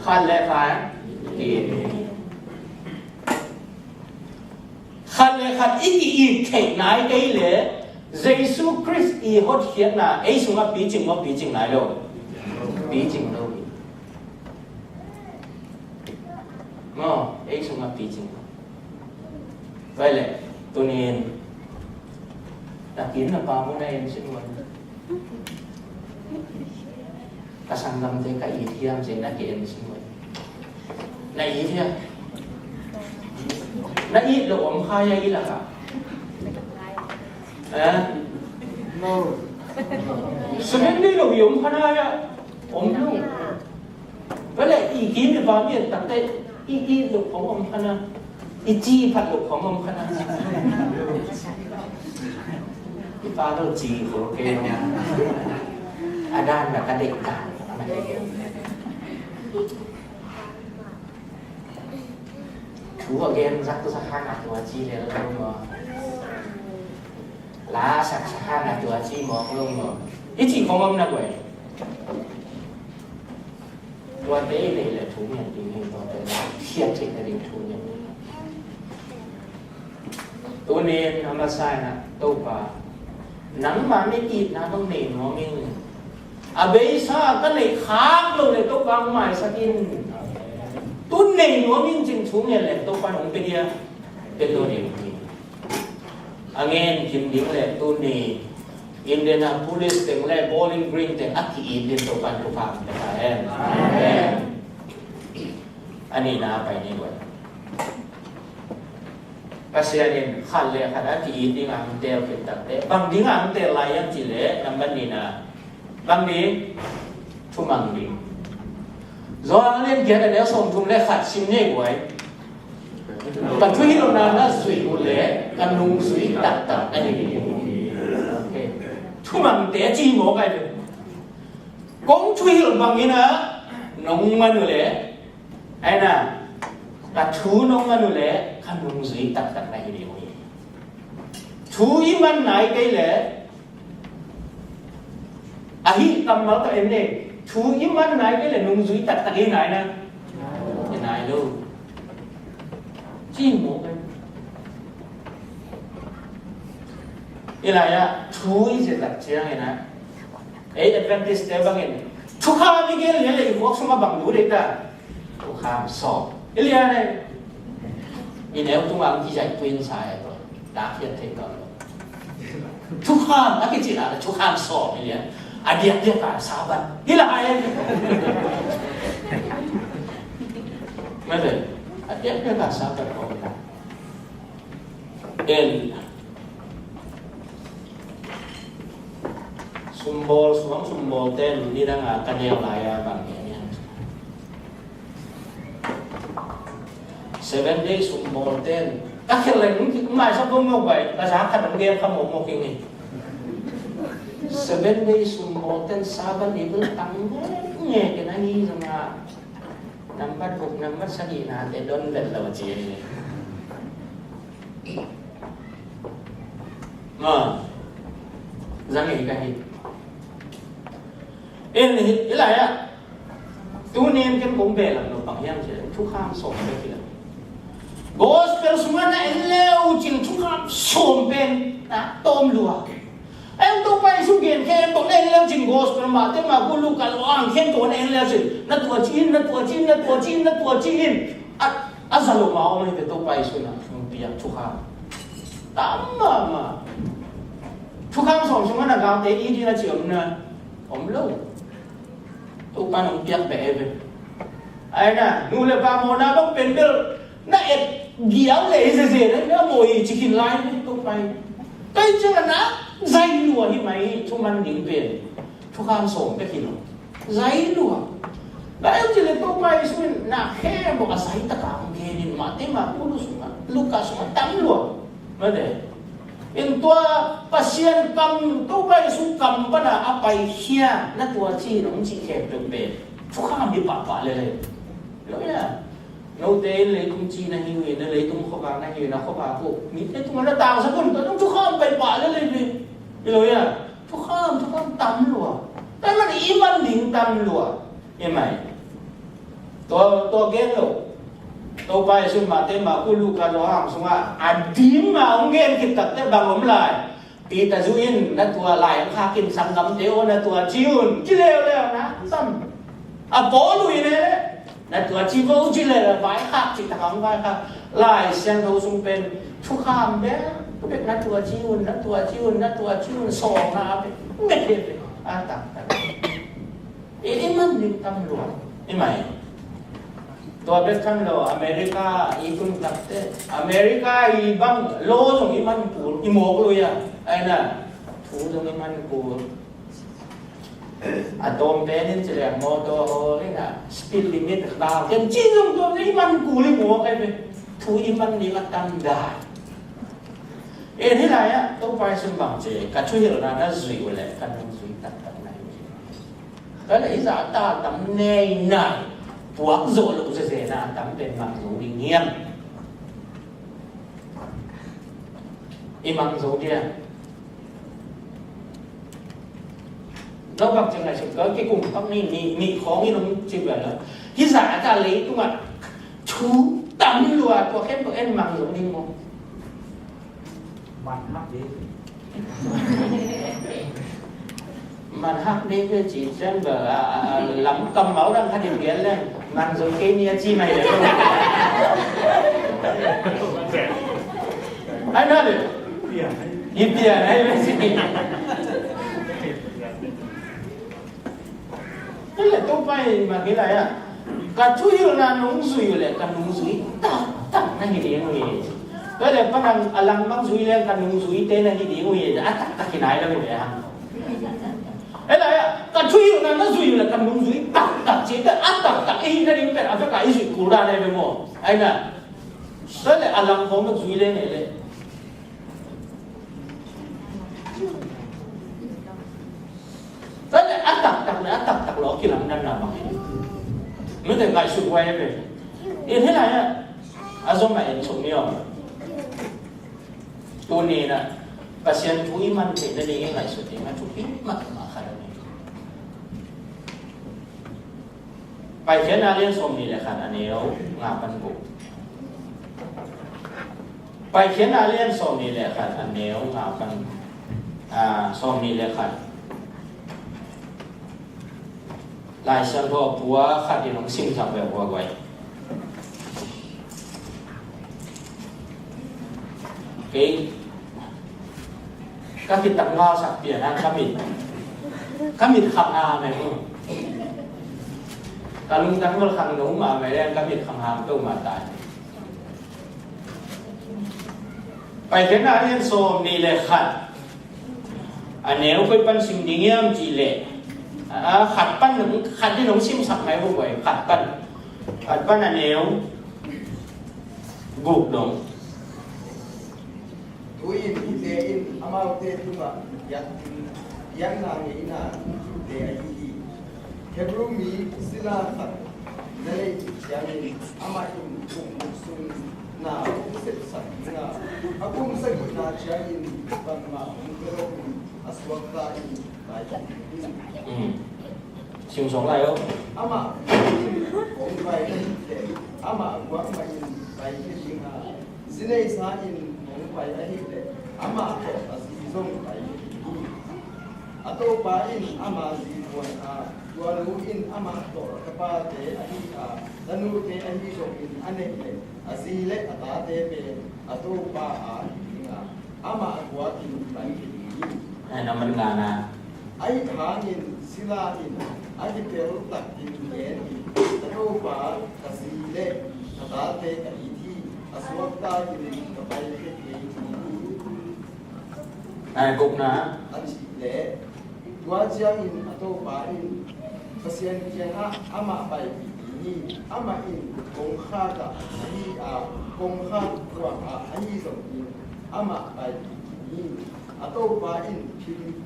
Khat le khat. Khat le khat i ki-it theih nai kei leh, Jesuh Khrist i hotkhiatna ei sungah picing maw, picing nai lo? Picing lo hi. Maw, ei sungah picing lo. Tua leh, tuni-in na ki-it na pa mun ah en sin ua. Ka sanggamte ka it hiam ci-in na ki-en sin ua. Na it hiam? Na it loh om kha hia i lakah? Eh? No. Seven day lo i om kha na hia? Om lo. Tua leh i kim i va mi et tak teh i it loh khong om kha na. I ci phat loh khong om kha na. I pa lo ci khol kei lo. A dan na ka deih dan. Thu a gen zak tu sa kha na tua ci lel lo maw. La sak sa kha na tua ci mawk lo maw. I ci khong om na guai. Tuate i neih leh thu ngiat ding hi, tuate khiat theih nading thu ngiat ding hi. Tuni-in a masa in ah, Topa, nangmah na itna bang nei nuam ing. A beisa ka neih khak loh leh Topa hong maisak in. Tu nei nuam ing cin thu ngen leh Topa in hong pia ding a, pia lo ding hi. A ngen kim ding leh tuni Indianapolis teng le Bowling Green teng a ki-it ding Topa'n thupha hong pia ta hen. Amen. A nihna pai ni guai. Pasian in khat le khat a ki-it ding a hong teel khit takteh, bang ding a hong teel lai hiam cih leh, nambat nihna, bang ding? Thumang ding. Johan lian giat a neu sawmthum le khat sim ni ei guai. Ka thuhilhna na zuih uh leh ka nungzui taktak na hi ding hi. Okay. Thumangte ci mawk ai ve. Kong thuhilh bangin ah nong man uh leh, ai na, ka thu nong man uh leh ka nungzui taktak na hi ding uh hi. Thu i man nai kei leh, ahi kammal tawh en ni. Thu i man nai kei leh nungzui taktak i nai na? I nai lo. Ci mawk ai. I lai-ah thu i zia tak ciangin ah, ei Adventist-te bangin thukham i gen lian leh i khuak sungah bang lut ei ta? Thukham sawm. I lian ei. I neu tungah ang kizaih tuin sa ei tawh. Dak hiat thei tawh lo. Thukham a kicihna leh thukham sawm i lian. A diakdiak a Sabbath hi lai ei. Mate, a diakdiak a Sabbath ko hi lai. En. Sumbawl, suang sumbawl ten nidang a ka neu lai-a bang hiam hiam. Seven Day sumbawl ten ka khel leng maisak bawm mawk bai, ka za khat ang gen kha mawk mawk ing ei. Seven Day sumbawl ten Sabbath ni bel tang nge nge ke na hi zong a. Nambat guk, nambat sagih nate don vet lo ci. Ma, zang ei ka hi. En hi, i lai-ah. Tuni in ken kong behlap lo bang hiam cih leh thukham sawm bek hi lo. Gospel sungah na en le uh cin thukham sawm pen na tawm lua. Ei, Topa Jesu gen khempeuh na en leu cin gospel, Mate, Marku, Luka, Johan khempeuh na en leu cin, na tua ci in, na tua ci in, na tua ci in, na tua ci in. A, a za lo mah om hi ve, Topa Jesu in a hong piak thukham tam mahmah. Thukham sawm sungah na galte it in a ci om na? Om lo. Topa in hong piak beh hi ve. Ai na, nu le pa mawhna bang pen bel na et giau le hi zeze na, na mawh hi ci khin lai hi Topa in. Tua hi ciangin na zai lua hi mai hi, thuman ding pen thukham sawm bek hi lo. Zai lua. Lai hi ci leh Topa Jesu in na khempeuh a zai taka hong gen in, Mate, Marku, Luka sungah, Luka sungah tam lua. Mate. In tua Pasian kam, Topa Jesu kam pana a paikhia, na tua ci in hong cih khempeuh pen thukham hi pahpah lel hi. Lo ia. Note in leitung ci na hi uh hi, na leitung khuavak na hi uh hi, na khuavak uh mite tungah na tangsak un, tua zong thukham pai pah lel hi. Hi lo ia. Thukham, thukham tam lua. Tua man i man ding tam lua. Hi mai. Tua, tua gen lo. Topa Jesu Mate, Marku, Luka, Johan sungah a dim a hong gen khit takteh bang om lai? Peter zu in na tua lai hong khak in, sanggamte aw, na tua ci un, ci leuleu na tam. A Paul uh in e, na tua ci vo, ci leuleu vaikhak, ci tak hong vaikhak. Lai Siangtho sung pen thukham bek bek, na tua ci un, na tua ci un, na tua ci un, sawm na bek bek hi ve. A taktak. I, i man ding tam lua. I mai. Tua bek tham lo, America i tun takteh, America i bang lo zong i man kul, i mawk lo ia. Ai na, thu zong i man kul. A tawm pen in ci leh mawtaw hawl in a speed limit kha ken ci zong tua i man kul, i mawk ai ve. Thu i man ding a tam dai. En hi lai-ah Topa Jesu in bang ci, ka thuhilhna na zuih uh leh ka nungzui taktak na hi. Tua leh hih zah a tam nei nai, puak zawh loh zezena a tam pen mang zo ding hiam? I mang zo dia? Naupang ciang ngaihsut ka, kikum pak ni, ni, ni khawng in hong ci bel la. Hih zah a ta leitungah thu tam lua, tua khempeuh en mang zo ding maw? Man hak ding. Man hak ding ve ci ciang bel, a, a, a, lam kammal dang khat in gen leng, man zo kei ni a ci mai leh. Ai na le. I pian ai ve ci. Tua leh Topa in bang hi lai-ah, ka thuhilhna nong zuih uh leh ka nungzui taktak na hi ding uh hi. Tua leh pan a langmang zui leng ka nungzuite na hi ding uh hi, a taktak hi nai lo hi ve hang. Hi lai ah, ka thuhilhna na zui uh leh ka nungzui taktak ci, a taktak i hihna ding pen a vek a i zuih kul dan hi ve maw. Ahi na. Tua leh a lang khawng bek zui leng hi leh. Tua leh a taktak leh a taktak lo kilamdanna bang hi. Mite ngaihsut huai hi ve. In hi lai ah, a zom a en suk ni aw. Tuni in ah Pasian thu i man theih nading i ngaihsut ding a thupi mahmah khat a nei. Paikhiatna lian sawmnih le khat a neu nga pan guk. Paikhiatna lian sawmnih le khat a neu nga pan, ah, sawmnih le khat. Lai Siangtho pua khat in hong simsak ve, pua guai. Kei ka khit tangvalsak pian a ka mit, ka mit khang ham e. Ka lungtang bel khang no mahmah e, ka mit khang ham peuhmah tai. Paikhiatna lian sawmnih le khat a neu koi pan sim ding hiam cih leh, a, khat pan, khat in hong simsak mai vo guai, khat pan, khat pan a neu guk dong. Tu-in hihte in amaute tungah biakinn, biakna ngeina thute ahi hi. Hebru mi sila khat na neih ciangin amah in kum guk sung na hong sepsak ding a, a kum sagihna ciangin bangmah hong pia loin a suakta in pai ding hi. Mm. Sim sawk lai o. Amah in hong pai ding teh, amah guak mah in pai ding a, zi neisa in hong pai ahih leh amah tawh a zi zong pai ding hi. A topa in ama zi kuan a, tua nu in amah tawh ka pate ahi a, tanute ahi zongin a neih leh a zi le a tate pen a topa a hi ding a, amah guakin pai ding hi. Ai, na man ngana. Ahi hangin sila in a kipel takin gen hi, ka topa, ka zi le ka tate ka it hi, a suakta in ka pai kei hi. Ai, gukna. A cih leh, tua ciangin a topa in Pasian kiangah amah paipih ding hi. Amah in kongkhak ah ahi a, kongkhak kuang ah ahi zongin amah paipih ding hi. A topa in phim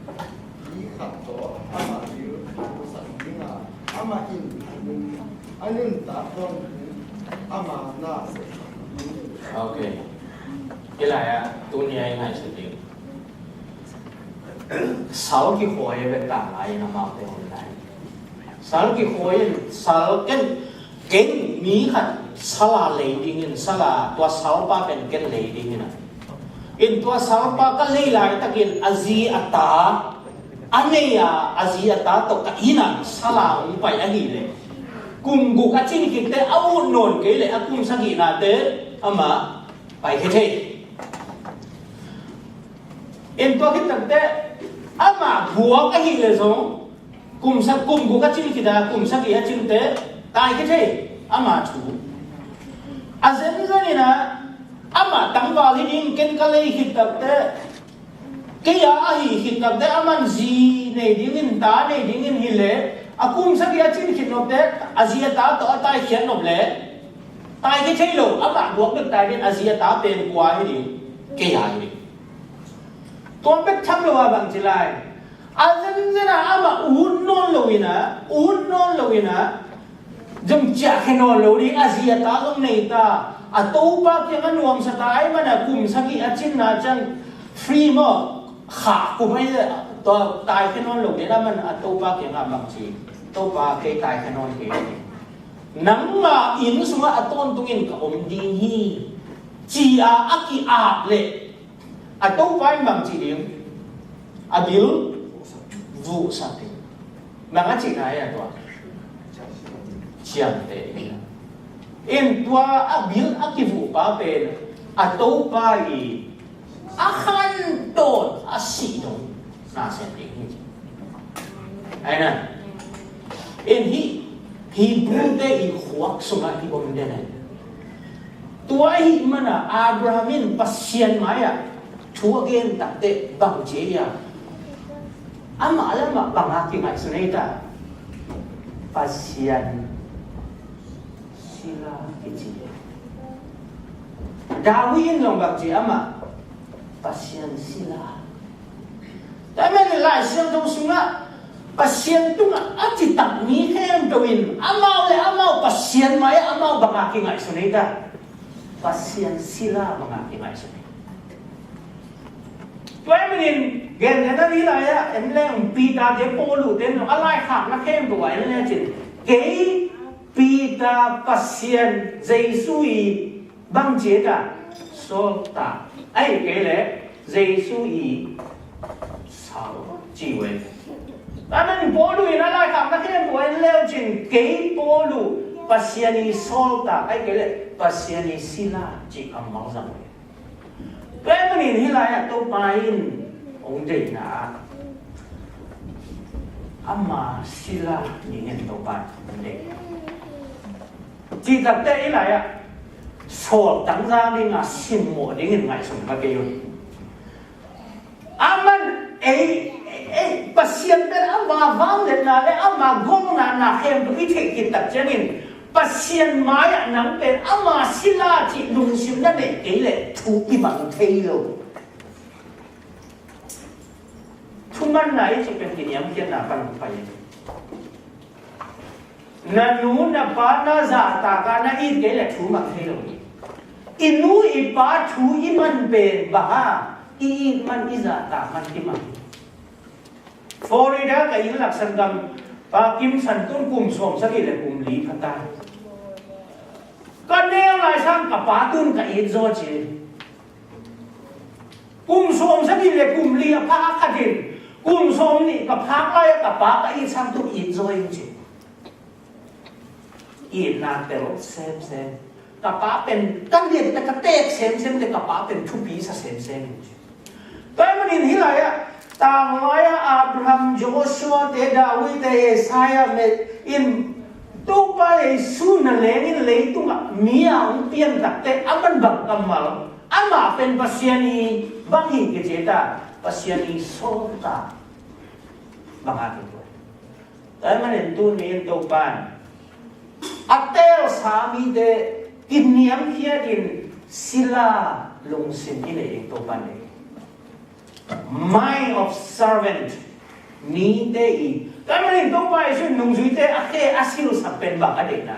pi khat tawh amah bil a pusak ding a, amah in a nun, a nuntak tawntung ama na seh ding hi. Ok. Hi lai ah, tuni a i ngaihsut ding, sal kikhawi a vek ta lai in amaute hong lai. Sal kikhawi in, sal ken, ken mi khat sal a lei dingin, sal a tua salpa pen ken lei dingin a. In tua salpa ka lei laitakin a zi a ta, a nei a, a zi a ta tawh ka inn ah sal a hong pai ahih leh, kum guk a cin khit teh a ut nawn kei leh a kum sagihnate amah paikhia thei. In tua khit takteh amah guak ahih leh zong kum sa, kum guk a cin khit a kum sagih a cin teh taikhia thei, ama thu. A zenzen in ah amah tangval hi ding, ken ka lei khit takteh, kei a ahi khit takteh aman zi nei dingin, ta nei dingin hi leh a kum sagih a cin khit nop teh a zi a ta tawh a taikhiat nop leh taikhia thei lo, amah guak bek tai dingin a zi a ta pen kua hi ding, kei a hi ding. Tua bek tham lo a bang ci lai. A zenzen a amah ut nawn lo in ah, ut nawn lo in ah, zong ciahkhia nawn lo ding, a zi a ta zong nei ta. A topa kiangah nuamsa ta ahih manin a kum sagih a cinna ciang free maw, khah kum ahih leh tua taikhia nawn lo ding, a man a topa kiangah bang ci, Topa, kei taikhia nawn kei. Nangma inn sungah a tawntungin ka om ding hi, ci a a ki-ap leh a topa in bang ci ding? A bil vuhsak ding. Bang a cihna hi a tua? Ciamteh ding. In tua a bil a kivuhpa pen a topa i a khantawn a sih dong na sem ding hi. Ahi na. In hih Hebru-te i khuak sungah i om den ahi. Tua ahih manin Abraham in Pasian mai-ah thu a gen takteh bang ci ei a, amah le amah bang a kingaihsun ei ta? Pasian sila kici. David in zong bang ci? Amah Pasian sila. Tua ahih manin Lai Siangtho sungah Pasian tungah a citak mi khempeuh in amau le amau Pasian mai-ah amau bang a kingaihsun ei ta? Pasian sila bang a kingaihsun ei. Tua ahih manin gentehna ni lai-ah en leng Peter te, Paulu te in a laikhakna khempeuh ah en lecin, kei Peter, Pasian Jesu i bang ci ei ta? Sawltak. Ahih kei leh Jesu i sal ci uh ei. Tua ahih manin Paulu in a laikhakna khempeuh ah en lecin, kei Paulu Pasian i sawltak, ahih kei leh Pasian i sila cih kammal zang uh ei. Tua ahih manin hih lai-ah Topa in hong deihna ah ama sila dingin Topa in hong deih. Cih takteh hih lai-ah sawltak za ding a simmawh dingin ngaihsun ka kei uh. Aman ei, ei, Pasian pen ama vangliatna le ama gawmna na khempeuh i theih khit tak ciangin Pasian mai-ah nang pen ama sila cih lungsim na neih kei leh thu i mang thei lo. Thumanna i cih pen kiniamkhiatna pan hong pai hi. Na nu na pa na zahtak a na it kei leh thu mang thei lo hi. I nu i pa thu i man pen bang a i it man, i zahtak man kimang hi. Florida ka inn laksan gam Pa Kim San Tung kum sawm sagih le kum li pha ta. Ka neu lai sang ka pa tun ka it zaw ci. Kum sawm sagih le kum li a pha khat in, kum sawm nih ka phak lai-ah ka pa ka it sang tun it zaw ing ci. Itna tel semsem. Ka pa pen ka liatte ka teek semsem teh ka pa pen thupi sa semsem ing ci. Tua ahih manin hih lai-ah, tanglai-ah Abraham, Joshua te, David te, Isaiah met in Topa Jesu na lengin leitungah mi a hong piantakteh aman bang kammal, amah pen Pasian i bang hi kici ei ta? Pasian i sawltak bang a kici ei. Tua ahih manin tuni in Topa in a teelsa mite kiniamkhiat in sila lungsim i neih ding Topa in nei. Mind of servant, mite i. Tua ahih manin Topa Jesu in nungzuite a khe a silsak pen bang a deihna?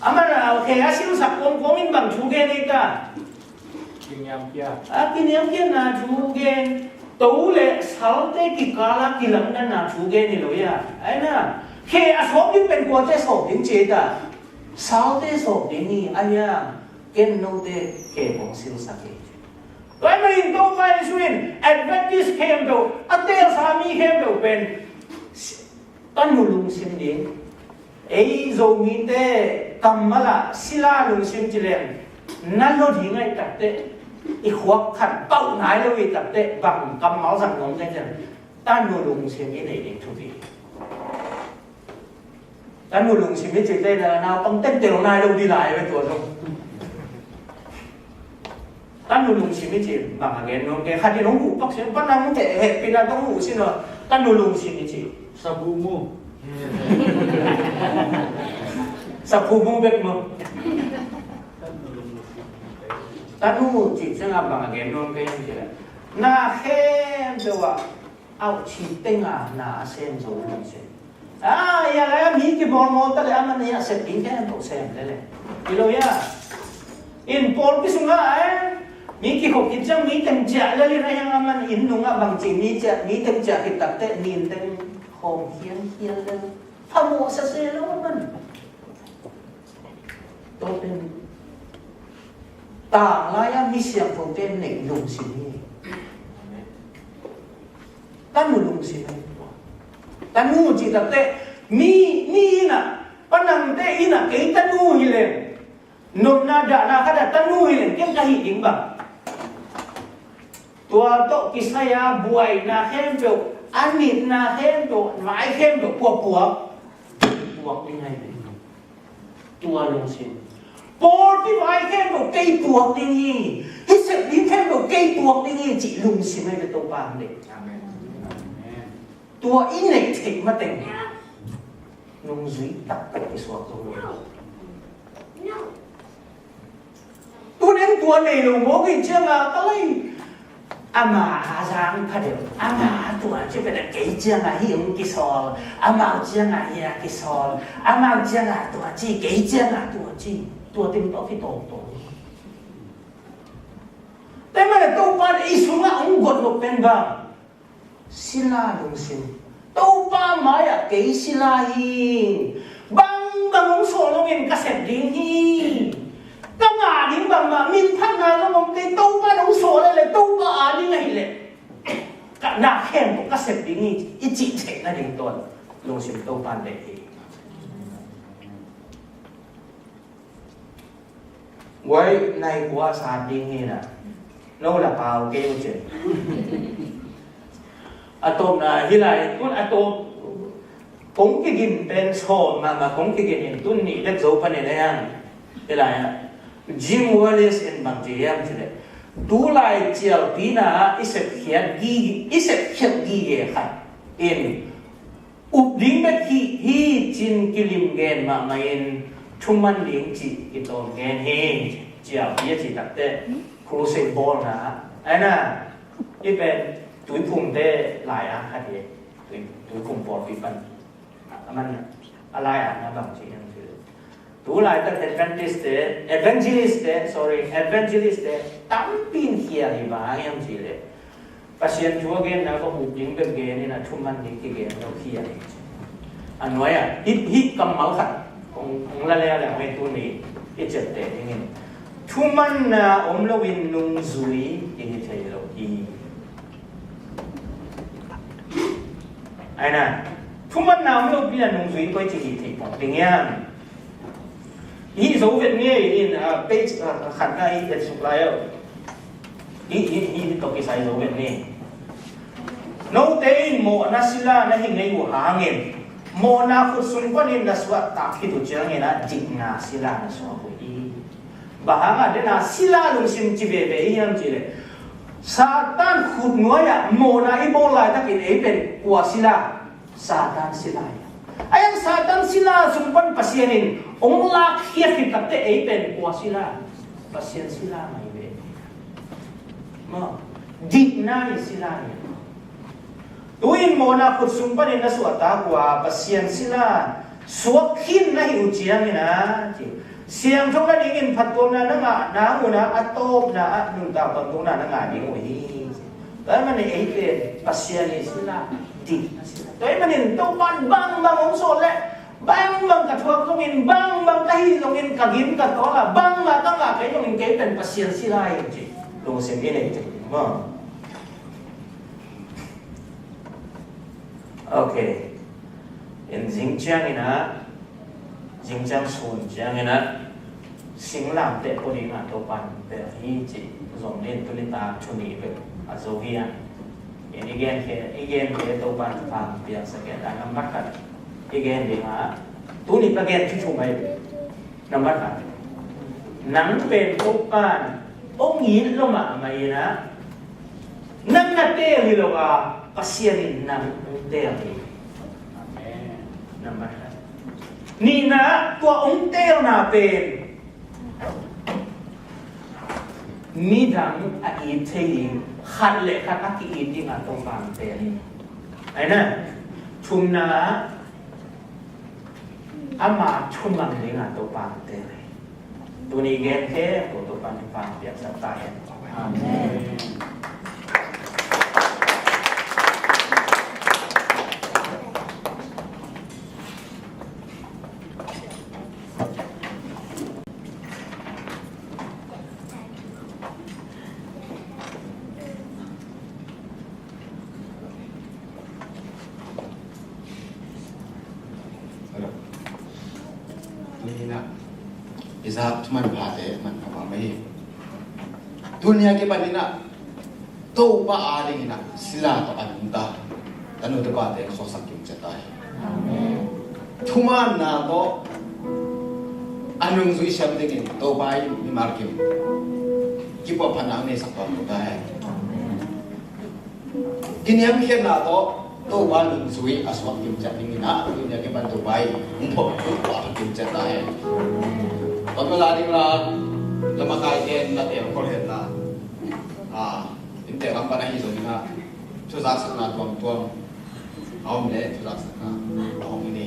Aman a khe a silsak kawmkawm in bang thu gen ei ta? Kiniamkhiat. A kiniamkhiatna thu gen, to le salte kikala kilamdanna thu gen hi lo hi a. Ahi na, khe a sawp ding pen kuate sawp ding ci ei ta? Salte sawp ding hi a, ahi a, ken note khe kong silsak hi. Tua ahih manin Topa Jesu in Adventist khempeuh, a teelsa mi khempeuh pen tanu lungsim ding. Ei Zomite kammal ah sila lungsim ci leng, na lo ding ahih takteh, i khuak khat pauh nai lo ahih takteh bang kammal zang nuam ka hiam? Tanu lungsim i neih ding thupi. Tanu lungsim i cih teh naupang tentel nai lo ding lai ve tua zong. Tanu lungsim i cih bang a gen nuam kei, khat in hong huh pak sin, pa nang heh hehpihna tawh hong huh sin aw. Tanu lungsim i cih. Sabu mu. Sabu mu bek mu. Tanu cih ciangah bang a gen nuam kei hiam cih leh, na khempeuh ah auh, ci teng a na a sem zo lungsim. A, ia lai a mi kibawlbawl ta leh aman ia sep ding khempeuh sem lel e. Hi lo ia. In pawlpi sungah a, mi kikhop khit ciang mi teng ciah lel in, a hiang aman inn nungah bangci mi ciah, mi teng ciah khit takteh nin teng khawm khialkhial lel. Phamawh sese lo aman. Tua pen tanglai a mi siangthote neih lungsim hi. Tanu lungsim hi. Tanu cih takteh mi, mi inn ah, pa nangte inn ah kei tanu hi leng, nopna dahna khat ah tanu hi leng, ken ka hih ding bang? Tua tawh kisai a buaina khempeuh, a nitna khempeuh, vai khempeuh puakpuak, puak ding ahi ve. Tua lungsim. Pawlpi vai khempeuh kei puak ding hi. Hih sep ding khempeuh kei puak ding hi cih lungsim ahi ve Topa hong deih. Amen. Tua i neih theih mateng nungzui taktak i suak zo lo. Tun en tua nei lo mawk i cianga ka lei. Ama a zang pha deuh, ama tua ci pia kei cianga hih hong kisawl, amau cianga hih a kisawl, amau cianga tua ci, kei cianga tua ci, tua teng tawh kitawngtawng. Tua ahih manin Topa in i sungah hong guan nop pen bang? Sila lungsim. Topa mai-ah kei sila hi. Bangbang hong sawl zongin ka sep ding hi. Ka ngah ding bangmah minphatna zong om kei, Topa in hong sawl leh Topa a ding ahih leh ka na khempeuh ka sep ding hi, i cih theih nading tua lungsim Topa in deih hi. Guai, nai kua sat ding hi na. No la pau kei uh cin. A tawpna hi lai, tun a tawp kong kigin pen sawm mahmah kong kigin in tun nih bek zo panin a hiam. Hi lai ah Jim Wallace in bang ci hiam cih leh, tulai cialpina ah i sepkhiat gige, i sepkhiat gige khat in up ding bek hi, hi cin kilim gen mahmah in thuman ding cih kitawm gen hi. Cialpi a cih takteh crusade bawlna ah, ai na, i pen Tuiphumte lai-at khat hi. Tui, Tuiphum pawlpi pan a man a lai-atna bang ci hiam cih leh, tulaitak Adventist te, Evangelist te, sorry, Evangelist te tampi in khial hi. Bang hang hiam cih leh Pasian thu a genna ka up ding bek gen in a thuman ding kigen lo khial hi. A nuai-ah hih, hih kammal khat kong, kong la leuleu hi tuni i ciapteh dingin. Thumanna om loin nungzui i hi thei lo hi. Ai na, thumanna om lopi-in a nungzui koi ci hi thei pong ding hiam? Hih zo vet ni in, ah, page, ah, khatna i et suk lai uh. Hih, hih, hih, hih tawh kisai zo vet ni. Note in mawhna sila na hi ngei uh hangin, mawhna khut sung panin na suahtak khit uh ciangin a dikna sila na suak uh hi. Bang hangah dena sila lungsim ci veve i hiam cih leh, Satan khut nuai-ah mawhna i bawl laitakin ei pen kua sila? Satan sila hi. A hiang Satan sila sung pan Pasian in hong lakkhiat khit takteh ei pen kua sila? Pasian sila mai ve. Maw, dikna hi, sila hi. Tu-in mawhna khut sung panin na suahtak uh a Pasian sila suak khin na hih uh ciangin a, ci. Siangtho nadingin phattuamna na ngah nang un a, a tawpna ah nuntak phattuamna na ngah ding uh hi. Tua ahih manin ei pen Pasian i sila, dikna sila. Tua ahih manin Topa'n bangbang hong sawl leh, bangbang ka thuak zongin, bangbang ka hih zongin, ka gim ka tawl a, bangmah ka ngah kei zongin kei pen Pasian sila hi, ci. Lungsim i neih thei ding maw? Ok. In zing ciangin a, zing ciang sun ciangin a, singlamteh pua dingah Topa'n hong piak hi cih zom ding, tuni ta thu nih bek a zo hi a. In i gen khit, i gen khit Topa'n thupha hong piaksak hi a, nambat khat i gen dingah, tuni ka gen thu thum ahi. Nambat khat, nang pen Topa'n hong it lo mahmah in a, nang na teel hi lo a, Pasian in nang hong teel hi. Amen. Nambat khat. Nihna, tua hong teelna pen midang a it thei ding, khat le khat a ki-it dingah Topa'n hong teel hi. Ai na, thumna, ama thumang dingah Topa'n hong teel hi. Tuni gen khempeuh Topa'n thupha hong piaksak ta hen. Amen. Tuni-in ah i zak thuman phate manpha mahmah hi. Tuni a kipanin ah Topa adingin ah sila tawh a nungta tanu tapate suaksak kim ciat ta hi. Thumanna tawh a nungzui siam dingin Topa in mimal kim kipuahphatna a neisak tuan lo ta hen. Kiniamkhiatna tawh Topa nungzui a suak kim ciat dingin ah, tuni a kipan Topa in hong phawk, hong puahphat kim ciat ta hen. Tua bel a ding la, lamakai ten na tel khol hen la. Ah, innte lam pan ahi zongin ah, thuzaksakna tuamtuam a om leh thuzaksakna a om hi ni.